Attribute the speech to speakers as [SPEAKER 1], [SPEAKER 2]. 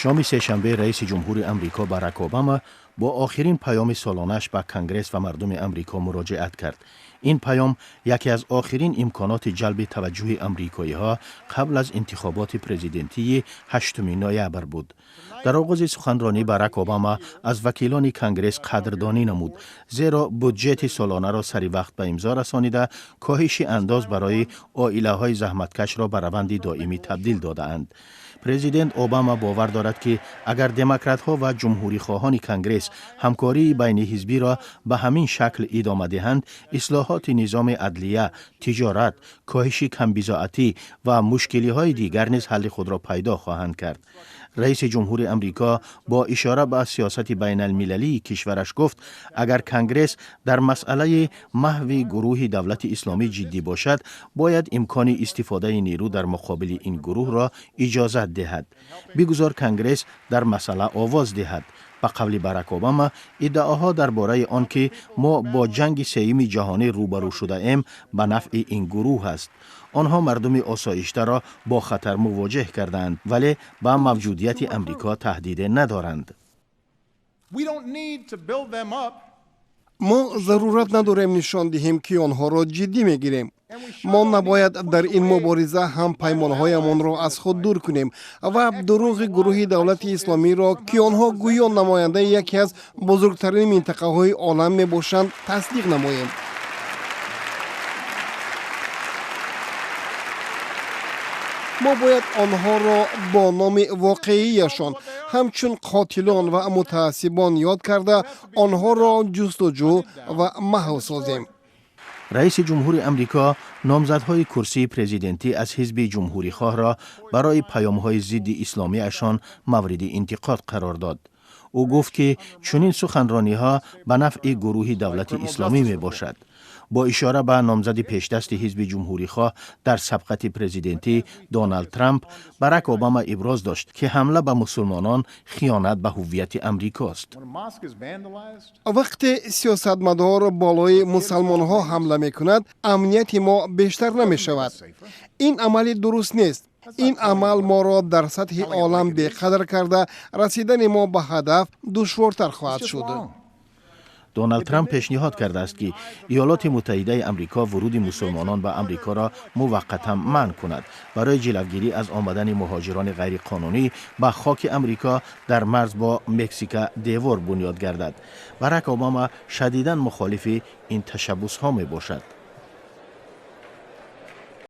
[SPEAKER 1] Шоми сешанбе раиси ҷумҳури Амрико Барак Обама бо охирин паёми солонааш ба Конгресс ва мардуми Амрико муроҷиат кард. Ин паём яке аз охирин имконоти ҷалби таваҷҷӯҳи амрикоиҳо қабл аз интихоботи президентии 8 ноябр буд. Дар оғози суханронӣ Барак Обама аз вакилони Конгресс қадрдонӣ намуд, зеро буҷети солонаро сари вақт ба имзо расонида, коҳиши андоз барои оилаҳои заҳматкашро ба раванди доимӣ табдил додаанд. Президент Обама бовар дорад, ки агар демократҳо ва ҷумҳурихоҳони Конгресс ҳамкории байниҳизбиро ба ҳамин шакл идома диҳанд, ислоҳоти низоми адлия, тиҷорат, коҳиши камбизоатӣ ва мушкилиҳои дигар низ ҳалли худро пайдо хоҳанд кард. Раиси ҷумҳури Амрико бо ишора ба сиёсати байналмилалии кишвараш гуфт, агар Конгресс дар масъалаи маҳви гурӯҳи Давлати Исломӣ ҷиддӣ бошад, бояд имкони истифодаи нерӯ дар муқобили ин гурӯҳро иҷозат диҳад. Бигузор Конгресс дар масъала овоз диҳад. Ба қавли Барак Обама, иддаоҳо дар бораи он ки мо бо ҷанги сеюми ҷаҳонӣ рӯбарӯ шудаем, ба нафъи ин гурӯҳ аст. Онҳо мардуми осоиштаро бо хатар мувоҷеҳ кардаанд, вале ба мавҷудияти Амрико таҳдиде надоранд.
[SPEAKER 2] Мо зарурат надорем нишон диҳем, ки онҳоро ҷиддӣ мегирем. Мо набояд дар ин мубориза ҳам паймонҳоямонро аз худ дур кунем ва дурӯғи гурӯҳи Давлати Исломиро, ки онҳо гӯё намояндаи яке аз бузургтарин минтақаҳои олам мебошанд, тасдиқ намоем. Мо бояд онҳоро бо номи воқеияшон, ҳамчун қотилон ва мутаассибон ёд карда, онҳоро ҷустуҷӯ ва маҳв созем.
[SPEAKER 1] Раиси ҷумҳури Амрико номзадҳои курсии президентӣ аз ҳизби ҷумҳурихоҳро барои паёмҳои зидди исломиашон мавриди интиқод қарор дод. Ӯ гуфт, ки чунин суханрониҳо ба нафъи гурӯҳи Давлати Исломӣ мебошад. Бо ишора ба номзади пешдасти ҳизби ҷумҳурихоҳ дар сабқати президентӣ Доналд Трамп, Барак Обама иброз дошт, ки ҳамла ба мусулмонон хиёнат ба ҳуввияти Амрикост.
[SPEAKER 2] Вақте сиёсатмадор болои мусалмонҳо ҳамла мекунад, амнияти мо бештар намешавад. Ин амали дуруст нест. Ин амал моро дар сатҳи олам беқадр карда, расидани мо ба ҳадаф душвортар хоҳад шуд.
[SPEAKER 1] Доналд Трамп пешниҳод кардааст, ки Иёлоти Муттаҳидаи Амрико вуруди мусулмонон ба Амрикоро муваққатан манъ кунад. Барои ҷилавгирӣ аз омадани муҳоҷирони ғайриқонунӣ ба хоки Амрико дар марз бо Мексика девор бунёд гардад. Барак Обама шадидан мухолифи ин ташаббусҳо мебошад.